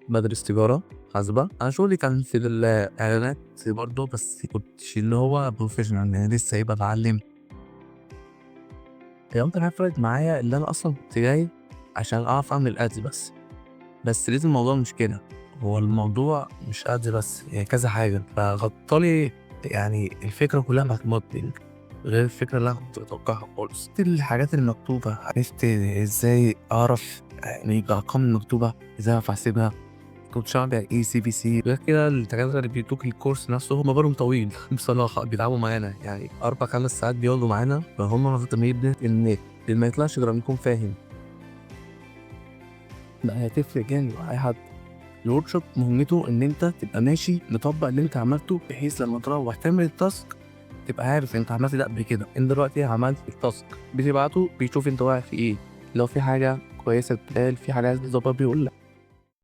بدرس تجارة محاسبة. أنا شغلي كان في الإعلانات برضه، بس كنتش اللي هو professional، يعني لسه إيه بتعلم. هي أكتر حاجة فرقت معايا اللي أنا أصلا كنت جاي عشان أعرف أعمل ads بس، بس لقيت الموضوع مش كده. هو الموضوع مش ads بس، هي كذا حاجة، فغطالي يعني الفكرة كلها بتاعت ال marketing غير الفكرة اللي أنا كنت متوقعها خالص. الحاجات المكتوبة عرفت إزاي أعرف يعني الأرقام المكتوبة إزاي أعرف أحسبها، كنتش أعرف يعني إيه CPC. غير كده الدكاترة اللي بيدوك الكورس نفسه هما بالهم طويل بصراحة، بيتعبوا معانا يعني 4 5 ساعات بيقعدوا معانا، فهم مهتمين إن اللي ما يطلعش غير لما يكون فاهم. لا، هتفرق جامد مع أي حد. ال workshop مهمته ان انت تبقى ماشي مطبق اللي انت عملته، بحيث لما تروح تعمل ال task تبقى عارف انت عملت ده قبل كده. انت دلوقتي عملت ال task، بتبعته، بيشوف انت واقع في ايه، لو في حاجة كويسة بتتقال، في حاجة عايز تظبط بيقول لك.